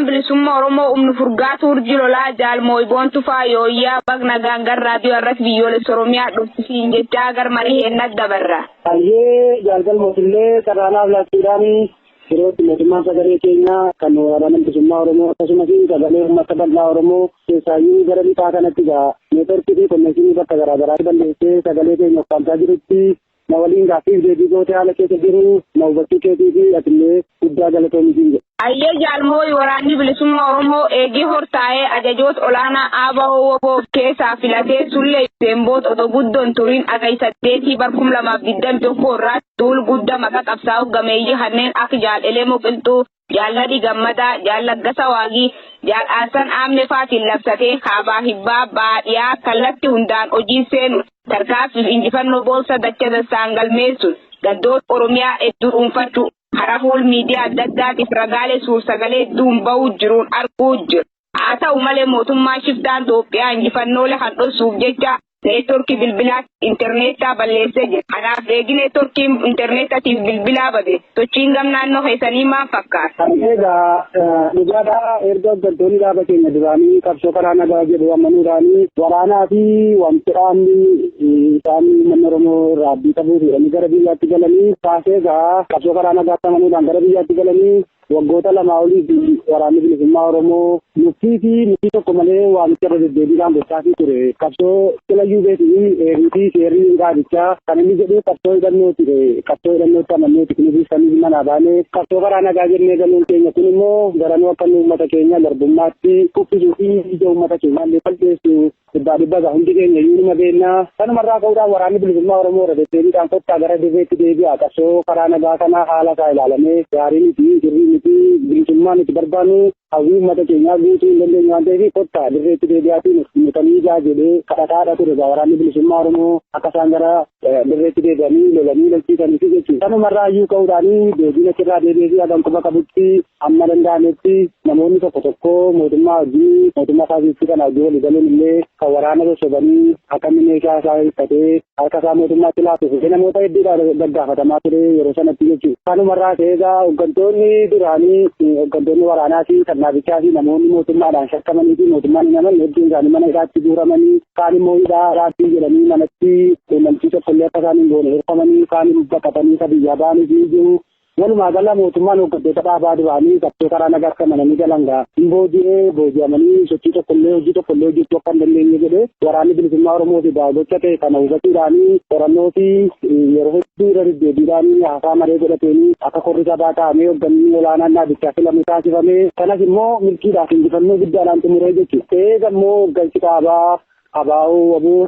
Waraan bilisummaa Oromoo humni furgaatu urjii lolaa jaalmooyi boontu faayooyyaa bagna gaangar raadiyoo irratti biyyoolessa Oromiyaa dhufsiin jechaa gar malee heennat dabarra. Hayyee jaalgal mootillee carraanaaf laachuudhaan yerootti mootummaan sagalee keenyaa kan waraana bilisummaa Oromoo akkasumas sagalee uummata bal'aa Oromoo keessaayyuu gara lixaa kanatti egaa neetworkii fi konnekshinii bakka garaa garaatti balleessee sagalee keenya ukkaamsaa jirutti na waliin gaaffiif deebii gootee haala keessa jiru na hubachuu keetii fi atillee guddaa galatoomi siin jedha. Hayyee jaalmooyi waraanni bilisummaa Oromoo eegii hortaa'ee ajajoota olaanaa ABO WBO keessaa filatee sullee Seemboot otoo guddoon turiin agai 8 bar 2021 irraa duul guddaa maqaa qabsaa'u gameeyyii kanneen akka jaal Elemoo Qilxuu, jaal Nadii Gammadaa, jaal Laggasa Waagii, jaal Aasan Aamne faatiin labsatee kaabaa hibbaa baadhiyaa kallatti hundaan hojii seenu tarkaanfiif injifannoo boonsa dacha dassaan galmeessuun gandoota Oromiyaa hedduu dhuunfachuu karaa fuul miidiyaa adda addaatiif ragaalee suur-sagalee hedduun bahuu jiruun arguu jiru. Haa ta'u malee mootummaan shiftaan Itoophiyaa injifannoolee kan dhoksuuf jecha neetworkii bilbilaa intarneetaa balleessee jira. Kanaaf eegi neetworkiin intarneetatiif bilbilaa bade sochiin gam naannoo keessanii maal fakkaata? Egaa dhugaadhaa erga hoggantoonni dhaaba keenya duraanii qabsoo karaa nagaa jedhu amanuudhaanii waraanaa fi wanti dhaabni isaan uummanni Oromoo irraa abdii qabu fuudhanii gara biyyaatti galanii kaasee egaa qabsoo karaa nagaatti amanuudhaan gara biyyaatti galanii waggoota lamaa oliif waraanni bilisummaa Oromoo murtii fi murtii tokko malee waamicha irra deddeebiidhaan gochaafii ture. Qabsoo filayyuu beetii eeruu fi seerri dhaabichaa kan inni jedhu qabsoo hidhannooti. Qabsoo hidhannootti amanneeti kunis kan manaa baanee qabsoo karaa nagaa jennee galuun keenya kun immoo garanuu akka inni uummata keenya garbummaatti kuffisuu fi ija uummata keenyaa illee balleessu dhibbaa dhibba gaa hundi keenya iyyuu nima beennaa. Kanumarraa ka'uudhaan waraanni bilisummaa Oromoo irra deddeebiidhaan kottaa gara dirreetti deebi'a. Qabsoo karaa nagaa kanaa haala isaa ilaalamee gaarii miti sirrii miti bilisummaa nuti barbaannu hawwii uummata keenyaa guutuu hin dandeenyu waan ta'eef kottaa dirreetti deebi'aatiin nutanii ijaa jedhee kadhataadha ture egaa waraanni bilisummaa Oromoo akka isaan gara dirreetti deebi'anii lolanii lolchiisanii fi jechuudha. Kanumarraa iyyuu ka'uudhaan deebiin achirraa deebi'ee fi hagam quba qabutti amma danda'ametti namoonni tokko tokko mootummaa hojii mootummaa faasistii kana hojii walii galuun illee kan waraana sossobanii akka inni meeshaa isaa hiikkatee harka isaa mootummaatti laatuuf namoota hedduudhaan gaggaafatamaa ture yeroo sanatti jechuudha. Kanumarraa ka'ee egaa hooggantoonni duraanii hooggantoonni waraanaa fi kan dhaabichaa fi namoonni mootummaadhaan shakkamanii fi mootummaan hin amanne hedduun isaanii mana isaatti guuramanii kaan immoo hidhaa raabbii jedhanii manatti quunnamtii tokkollee akka isaan hin goone hirfamanii kaan baqatanii ka biyyaa ba'anii fi jiru. Walumaa gala mootummaan hooggantoota dhaabaa duraanii qabsoo karaa nagaa akka amananii galan gaa hin booji'ee booji'amanii sochii tokkollee hojii tokkollee hojjechuu akka hin dandeenye jedhee waraanni bilisummaa Oromoo fi gocha ta'e kana hubachuudhaanii qorannoo fi yeroo hedduu irra deddeebiidhaan haasaa maree godhateenii akka korri sabaa taa'amee hoogganni olaanaan dhaabichaa filamu taasifamee kanas immoo milkiidhaaf injifannoo guddaadhaan xumuree jechuudha. Eega immoo hooggansi dhaabaa ABO WBO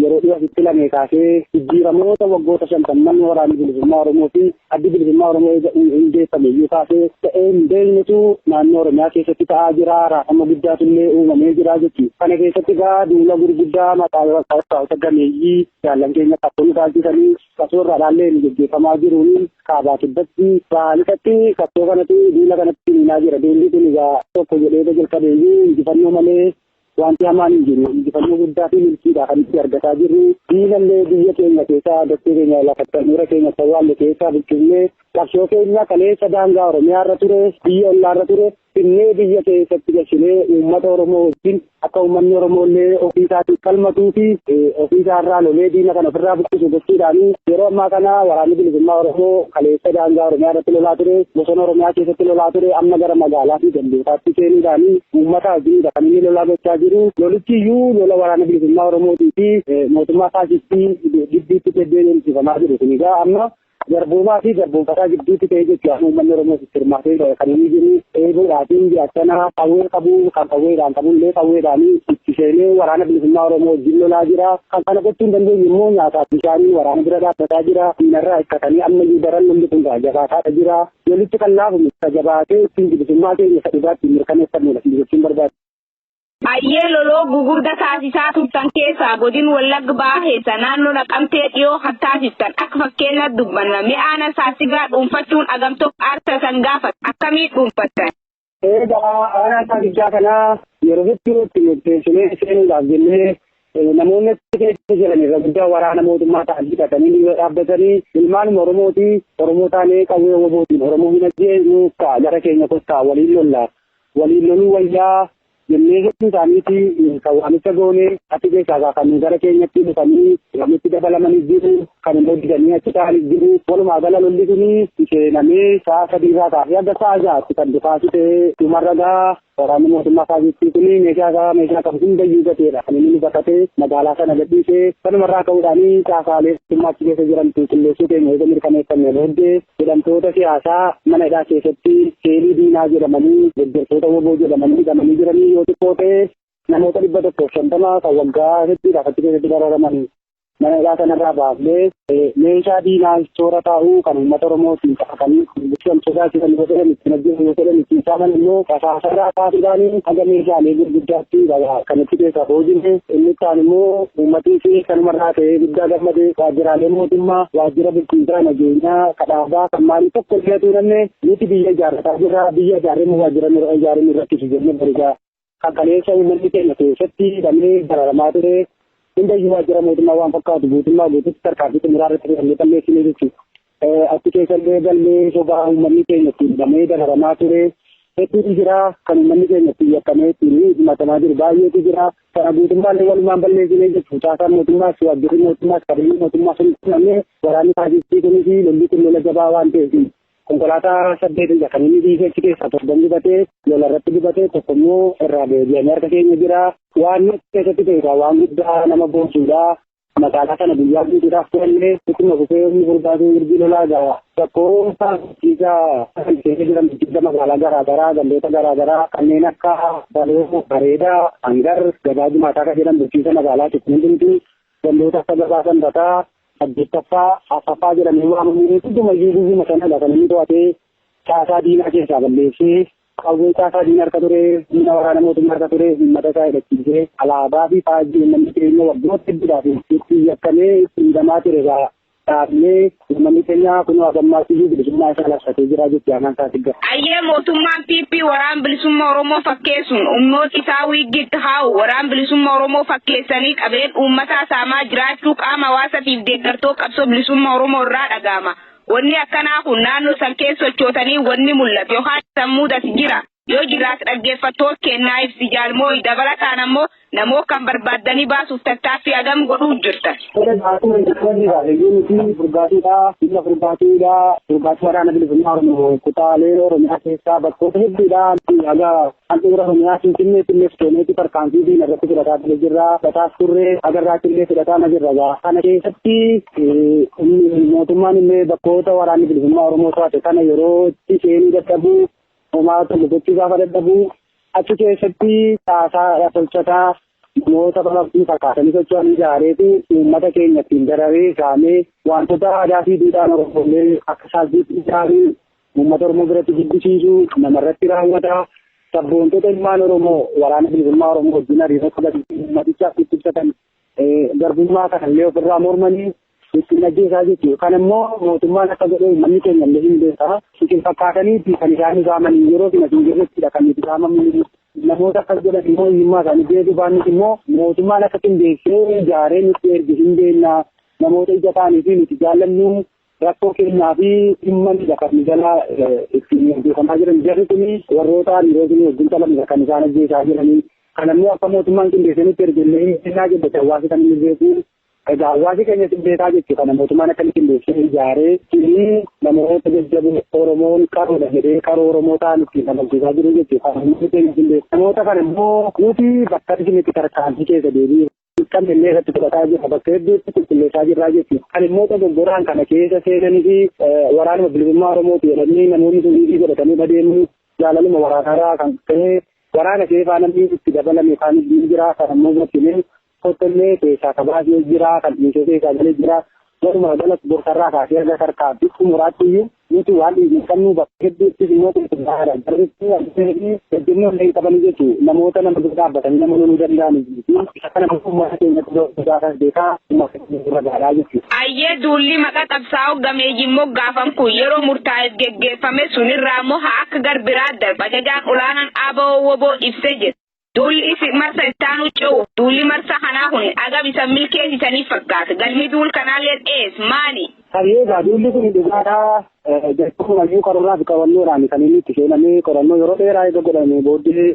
yeroo dhiyoo asitti lamee kaasee jijjiiramoota waggoota shantamman waraanni bilisummaa Oromoo fi addi bilisummaa Oromoo hundeeffame iyyuu kaasee ta'ee hin beeknetu naannoo Oromiyaa keessatti ta'aa jira. Raafama guddaatu illee uumamee jira jechuudha. Kana keessatti egaa duula gurguddaa maqaa qabsaa'ota gameeyyii jaallan keenya qabsoo nu taasisanii qabsoo irraa dhaallee nu geggeeffamaa jiruun kaabaa kibbatti baalifatti qabsoo kanatti duula kanatti hiriiraa jira. Duulli kun egaa tokko jedhee jalqabee iyyuu injifannoo malee wanti hamaan hin jiru. Injifannoo guddaa fi milkiidha kan nuti argataa jirru. Diinallee biyya keenya keessaa dachee keenya lafa handhuura keenya sawwaalle keessaa buqqifnee qabsoo keenya kaleessa daangaa Oromiyaa irra ture biyya ollaa irra ture finnee biyya keessatti galchinee uummata Oromoo wajjin akka uummanni Oromoo illee ofii isaatiin falmatuu fi ofii isaarraa lolee diina kana ofirraa buqqisu gochuudhaan yeroo ammaa kana waraanni bilisummaa Oromoo kaleessa daangaa Oromiyaa irratti lolaa ture bosona Oromiyaa keessatti lolaa ture amma gara magaalaa fi gandootaatti seenuudhaan uummata wajjin kan inni lolaa gochaa jiru. Lolichi iyyuu lola waraana bilisummaa Oromootii fi mootummaa faasistii gidduutti deddeebiinsifamaa jiru. Kun egaa amma garbummaa fi garboomfataa gidduutti ta'ee jechuudha. Uummanni Oromoo hirmaatee kan inni jiru eeguudhaatiin akkana qawwee qabu kan qawweedhaan qabullee qawweedhaan itti seenee waraana bilisummaa Oromoo wajjin lolaa jira. Kan kana gochuu hin dandeenye immoo nyaataaf bishaanii waraana bira dhaabbataa jira. Diinarraa hiikkatanii ammayyuu daran lolli kun jabaataadha jira. Lolichi kan laafu jabaatee ittiin bilisummaa keenya isa dhugaatti mirkaneeffannudha jechuun barbaada. Hayyee loloo gugurda taasisaa turtan keessaa godin Wallagga Bahaa keessa naannoo Naqamtee dhiyoo kan taasistan akka fakkeenyaatti dubbanna. Mi'aana saasigaa dhuunfachuun agamtoo aarsaa san gaafata. Akkamii dhuunfattan? Egaa aanaa saasiggaa kanaa yeroo hedduu itti murteessinee seenuudhaaf jennee namoonni achi keessa jiran irra guddaa waraana mootummaa ta'an hidhatanii dhiirota dhaabbatanii ilmaanuma Oromooti. Oromoo taanee qawwee WBOtiin Oromoo hin ajjeesnu gara keenya kottaa waliin lolla. Waliin loluu wayyaa jennee hedduu isaaniiti kan waamicha goone. Achi keessaa kan gara keenyatti dhufanii walitti dabalamanii jiru, kan immoo didanii achi ta'anii jiru. Walumaa gala lolli kuni seenamee sa'a 3 irraa kaasee hanga sa'a 6tti kan dhufaasi ta'ee, dhumarra gaa waraanni mootummaa faasistii kuni meeshaa isaa, meeshaa qabu hundayyuu gateedha. Kan inni baqatee magaalaa sana gadhiisee. Kanumarraa ka'uudhaanii caasaalee mootummaa achi keessa jiran qulqulleessuu keenya eega mirkaneeffanne booddee, hidhamtoota siyaasaa mana hidhaa keessatti seelii diinaa jedhamanii, deeggartoota WBO jedhamanii hidhamanii jiranii, yoo xiqqoo ta'e namoota 150 kan waggaa hedduudhaaf achi keessatti dararaman mana hidhaa kanarraa baafnee, meeshaa diinaa toora taa'uu kan uummata Oromootiin qabatanii sodaachisan yoo fedhan ittiin hojjetan, yoo fedhan ittiin saaman immoo rasaasarraa kaasuudhaan haga meeshaalee gurguddaatti kan itti keessaa boojine. Inni kaan immoo uummatii fi kanumarraa ta'ee guddaa gammadee, waajjiraalee mootummaa, waajjira bulchiinsaa, nageenyaa, kadhaabaa, kan maalii tokko illee namne nuti biyya ijaarrataa jirra, biyya ijaarree waajjira ijaarree nu rakkisu jennee barigaa kan kaleessa uummanni keenya keessatti hidhamee dararamaa ture hundayyuu waajjira mootummaa waan fakkaatu guutummaa guututti tarkaanfii xumuraa irratti fudhannee balleessine jechuudha. Achi keessallee galmee sobaa uummanni keenya ittiin hidhamee dararamaa ture hedduutu jira, kan uummanni keenya ittiin yakkamee ittiin himatamaa jiru baay'eetu jira. Kana guutummaallee walumaan balleessine jechuudha. Caasaan mootummaas, waajjirri mootummaas, qabeenyi mootummaas hundi. Waraanni faasistii kunis lolli kun lola jabaa waan ta'eef konkolaataa saddeetidha kan inni dhiisee. Achi keessaa torban gubatee, lola irratti gubatee, tokko immoo irraa deebi'amee harka keenya jira. Waan keessatti ta'e waan guddaa nama boonsuudha. Magaalaa kana guyyaa guutuudhaaf to'annee ittuma fufee humni furdaasuu urgii lolaa ga'a. Bakkoo bulchiinsa kan keessa jiran, bulchiinsa magaalaa garaa garaa, gandoota garaa garaa kanneen akka Baloo, Bareedaa, Hangar, Gabaa Jumaataa kan jedhan, bulchiinsa magaalaa hundumtuu, gandoota akka Gabaa Sanbataa, saddeettaffaa, afuraffaa jedhamee waamamu hundumayyuu guyyuma sanadha kan inni to'atee caasaa diinaa keessaa balleessee, qawwee caasaa diinaa harka ture, humna waraana mootummaa harka ture, uummata isaa hidhachiisee, alaabaa fi faajjii uummanni keenya waggoota hedduudhaaf itti yakkamee itti hidhamaa ture irraa dhaabnee, uummanni keenya kunoo hagammaatti iyyuu bilisummaa isaa labsatee jira jechuudha aanaan Saasiggaa. Ayyee, mootummaan PP waraan bilisummaa Oromoo fakkeessuun humnoota isaa wiiggitti haa'u waraan bilisummaa Oromoo fakkeessanii qabeen uummataa saamaa jiraachuu qaama hawaasatiif deeggartoota qabsoo bilisummaa Oromoo irraa dhaga'ama. Wanni akkanaa kun naannoo san keessa sochootanii wanni mul'atu yookaan sammuudas jira. Yoo jiraas dhaggeeffattoota kennaa ibsi, jaalmoo. Dabalataan ammoo namoota kan barbaaddanii baasuuf tattaaffii hagam godhuu jirtan? Akkuma nuti furgaatuudha, humna furgaatuudha, furgaatuu waraana bilisummaa Oromoo kutaalee Oromiyaa keessaa bakkoota hedduudha. Haga handhuura Oromiyaa Finfinnee Finfinnee seeneetti tarkaanfii diina irratti fudhataa ture jirra. Fudhataas turre, agarraatti illee fudhataa jirra. Kana keessatti mootummaan illee bakkoota waraanni bilisummaa Oromoo to'ate kana yeroo itti seenuu dadhabuu, homaa tokko gochuu gaafa dadhabuu, achi keessatti caasaa tolchataa namoota balabdii fakkaatanii socho'an ijaareetu uummata keenya ittiin dararee saamee, wantoota aadaa fi duudhaan Oromoolee akka saalfiitti ijaaruu, uummata Oromoo biratti jibbisiisuu namarratti raawwata. Sabboontota ilmaan Oromoo waraana bilisummaa Oromoo wajjin hariiroo qaban, uummatichaaf ibsatan, garbummaa kanallee ofirraa mormanii ittiin ajjeesaa jechuudha. Kan immoo mootummaan akka godhe uummanni keenya illee hin beekaa. Isin fakkaatanii kan isaan saamanii yeroo kana hin jirrettidha kan nuti saamamnu. Namoota akkas godhan immoo hiyyummaa isaanii beekuu baannus immoo mootummaan akka qindeessee ijaaree nutti erge hin beekna. Namoota ija ta'anii fi nuti jaallannu rakkoo keenyaa fi dhimma kan nu jala ittiin hojjetamaa jiran. Jarri kuni warroota hariiroo kuni wajjin qabanidha kan isaan ajjeesaa jiranii. Kan immoo akka mootummaan qindeessee nutti erge illee hin beeknaa jedhe hawaasi kan inni beeku. Egaa hawaasi keenya sin beekaa jechuudha. Kana mootummaan akka inni qindeessee ijaaree fi namoota jajjaboo Oromoon qaroodha jedhee qaroo Oromoo ta'an ittiin amansiisaa jiru jechuudha. Kana uummanni keenya sin beeku. Namoota kana immoo nuti bakka isin itti tarkaanfii keessa deebii qabne illee irratti fudhataa jirra. Bakka hedduutti qulqulleessaa jirra jechuudha. Kan immoo dogoggoraan kana keessa seenanii fi waraanuma bilisummaa Oromooti jedhanii namoonni sun godhatanii adeemu, jaalaluma waraanarraa kan ta'e waraana keefaa namni itti dabalame kan ni jira. Kan immoo gochine kottollee keessaa kabaasee jira, kan dhiisee keessaa galee jira. Walumaa galatti gorsarraa kaasee erga tarkaanfii xumuraatti iyyuu nuti waan dhiisne qabnu, bakka hedduuttis immoo qulqullaa'aadha. Jarri ejjennoo illee hin qabanii jechuudha. Namoota nama dura dhaabbatanii nama loluu danda'anii isa kana uummata keenyatti gaafas beekaa uummata keenya dura gaadhaa jechuudha. Ayyee, duulli maqaa qabsaa'oo gameeyyiin moggaafan kun yeroo murtaa'eef geggeeffame sunirraa immoo haa akka gar biraa darba ajajaan olaanaan ABO WBO ibsee jira. Duulli marsa ittaanu ce'u duulli marsa kanaa kun agab isa milkeessisanii fakkaata. Galmi duul kanaallee dhees maali? Egaa duulli kun dhugaadhaa jechuun karoorraa fi qorannoodhaan kan inni itti seenamee qorannoo yeroo dheeraa eega godhamee booddee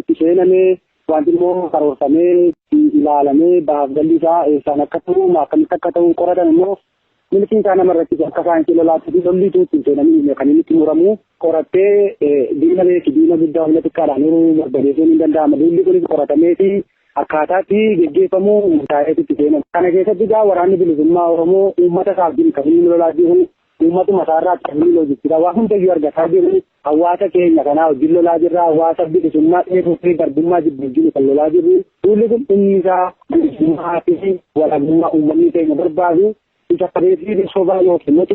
itti seenamee wanti immoo karoorfamee ilaalamee bahaaf galli isaa eessaan akka ta'u akkamitti akka ta'u qoratan immoo milkiin isaa namarratti akka saayinsii lolaatti fi lolliitu ittiin seenamee kan inni itti muramu qorattee diina beeki diina guddaa humna xiqqaadhaan yeroo barbadeessuun hin danda'ama. Duulli kunis qoratamee fi akkaataatti geggeeffamuu murtaa'eetu itti seenama. Kana keessatti egaa waraanni bilisummaa Oromoo uummata isaaf jiru kan inni lolaa jiru uummatuma isaarraa kan inni loojistira waa hundayyuu argataa jiru hawaasa keenya kanaa wajjin lolaa jirra hawaasa bilisummaa dheebuu fi garbummaa jibbuuf jiru kan lolaa jirru. Duulli kun dhimmi isaa bilisummaa fi walabummaa uummanni keenya barbaadu isa qabeefi sobaa yookiin immoo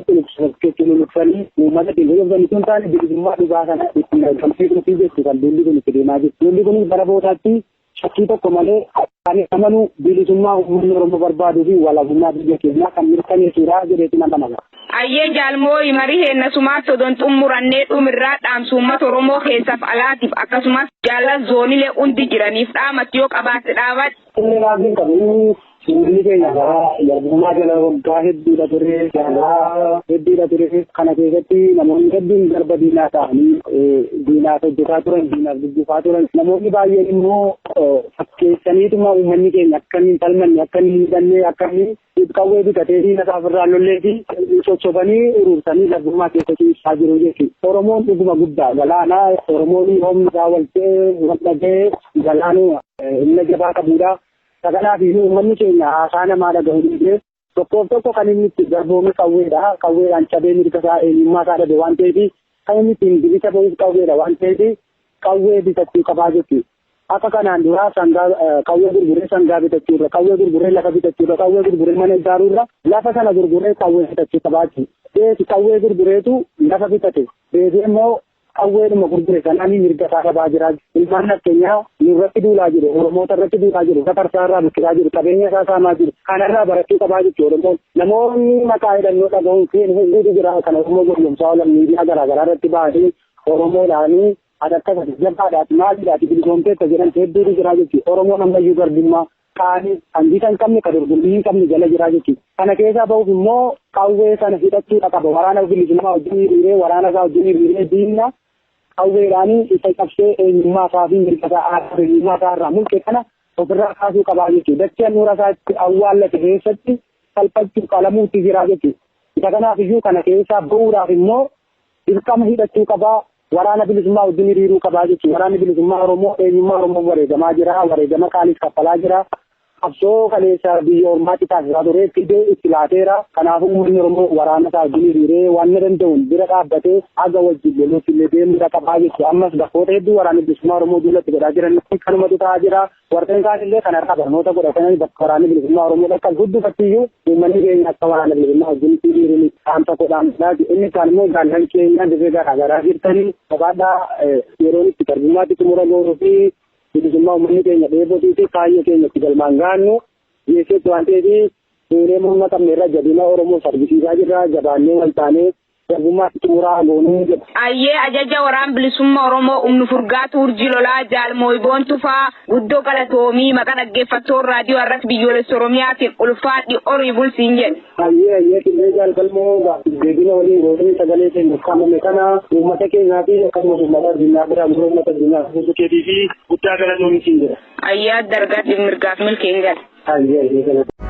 cululuqsanii uummata ittiin goyoomsanii sun taane bilisummaa dhugaa sana ittiin argamsiisuu fi jechuu kan duulli kun itti deemaa jiru. Duulli kun bara boodaatti shakkii tokko malee kan amanu bilisummaa uummanni Oromoo barbaaduu fi walabummaa biyya keenyaa kan mirkaneessuudha jedheetu nama amana. Ayyee jaalmoo marii heennasumaatti odon xumurannee dhumirraa dhaamsu uummata Oromoo keessaaf alaatiif akkasumas jaalala zoonilee hundi jiraniif dhaamatti yoo qabaatte dhaabadhu. Inni raabbiin qabu uummanni keenya garbummaa jala waggaa hedduudha ture jaarraa hedduudha ture kana keessatti namoonni hedduun garba diinaa ta'anii diinaaf hojjetaa turan diinaaf dubbifaa turan namoonni baay'een immoo fakkeessaniituma uummanni keenya akka hin falmanne akka hin hidhanne akka hin qawwee bitatee diina isaa ofirraa lollee fi sossobanii urursanii garbummaa keessa ciibsaa jiru jechuudha. Oromoon dhuguma guddaa galaana Oromoon humna isaa wal ta'ee wal dhaga'ee galaanuma humna jabaa qabudha. Kanaaf iyyuu uummanni keenya haasaa namaa dhaga'uu dhiisee tokkoof tokko kan inni itti garboome qawweedha. Qawweedhaan cabee mirga isaa eenyummaa isaa dhabe waan ta'eef kan inni ittiin bilisa ba'uuf qawweedha waan ta'eef qawwee bitachuu qabaa jechuudha. Akka kanaan duraa sangaa qawwee gurguree sangaa bitachuurra, qawwee gurguree lafa bitachuurra, qawwee gurguree mana ijaaruurra lafa sana gurguree qawwee bitachuu qabaa jechuudha. Beeki qawwee gurgureetu lafa bitate. Beekee immoo qawweedhuma gurgure sanaan mirga isaa dhabaa jira. Ilmaan addunyaa nurratti duulaa jiru, Oromoota irratti duulaa jiru, safarsaa irraa buqqisaa jiru, qabeenya isaa saamaa jiru. Kanarraa barachuu qabaa jechuudha Oromoon. Namoonni maqaa hidhannoo dhaga'uun fi hedduutu jira kan Oromoo gowwoomsaa oolan miidiyaa garaagaraa irratti ba'anii Oromoodhaanii ati akkas jabaadhaati maaliidhaati bilisoomteetta jedhan hedduutu jira jechuudha. Oromoon ammayyuu garbummaa qaanii hanbisa hin qabne kan dorgommii hin qabne jala jira jechuudha. Kana keessaa ba'uuf immoo qawwee sana hidhachuu qaba. Waraana bilisummaa wajjin hiriiree waraana isaa wajjin hiriiree diina qawweedhaanii isa cabsee eenyummaa isaa fi mirga isaa aadaa eenyummaa isaa irraa mulqe kana ofirraa kaasuu qabaa jechuudha. Dachee handhuura isaa itti awwaallate keessatti salphachuu qalamuutti jira jechuudha. Isa kanaaf iyyuu kana keessaa ba'uudhaaf immoo dirqama hidhachuu qabaa. Waraana bilisummaa wajjin hiriiruu qabaa jechuudha. Waraanni bilisummaa Oromoo eenyummaa Oromoo wareegamaa jira. Wareegama qaaliis kaffalaa jira. Qabsoo kaleessa biyya ormaatti taasisaa ture fidee itti laateera. Kanaafuu uummanni Oromoo waraana isaa wajjin hiriiree waan danda'uun bira dhaabbatee haga wajjin loluutti illee deemuudha qabaa jechuudha. Ammas bakkoota hedduu waraanni bilisummaa Oromoo duulatti godhaa jiran kanumatu ta'aa jira. Warreen kaan illee kanarraa barnoota godhatanii bakka waraanni bilisummaa Oromoo dhaqqabu guddifattiyyuu uummanni keenya akka waraana bilisummaa wajjin hiriiruun dhaamsa godhaan. Inni kaan immoo gaannan keenya dirree garaagaraa jirtanii gabaadhaa yeroon itti garbummaatti xumura goonuu fi bilisummaa uummanni keenya dheebotuu fi kaayyoo keenya itti galmaan gaannu geesseetti waan ta'eef fuunee morma qabne irra jabina Oromoo sargisiisaa jirra jabaannee wal taanee garbummaatti xumuraa goonuu jedha. Ayyee ajaja waraan bilisummaa Oromoo humni furgaatu urjii lolaa jaalmooyiboon tufaa guddoo galatoomii maqaa dhaggeeffattoon raadiyoo irratti biyyoolessa Oromiyaatiin ulfaadhi horii bulsiin jedhe. Ayyee ayyee qillee jaalgalmoo deebina waliin gootanii sagalee keenya kaamame kana uummata keenyaa fi akkasumas uummata addunyaa biraa gurra uummata addunyaa guutuu keetii fi guddaa galatoomii siin jedha. Ayyaa dargaatiif mirgaaf milkeen gala. Ayyee ayyee galatoomii.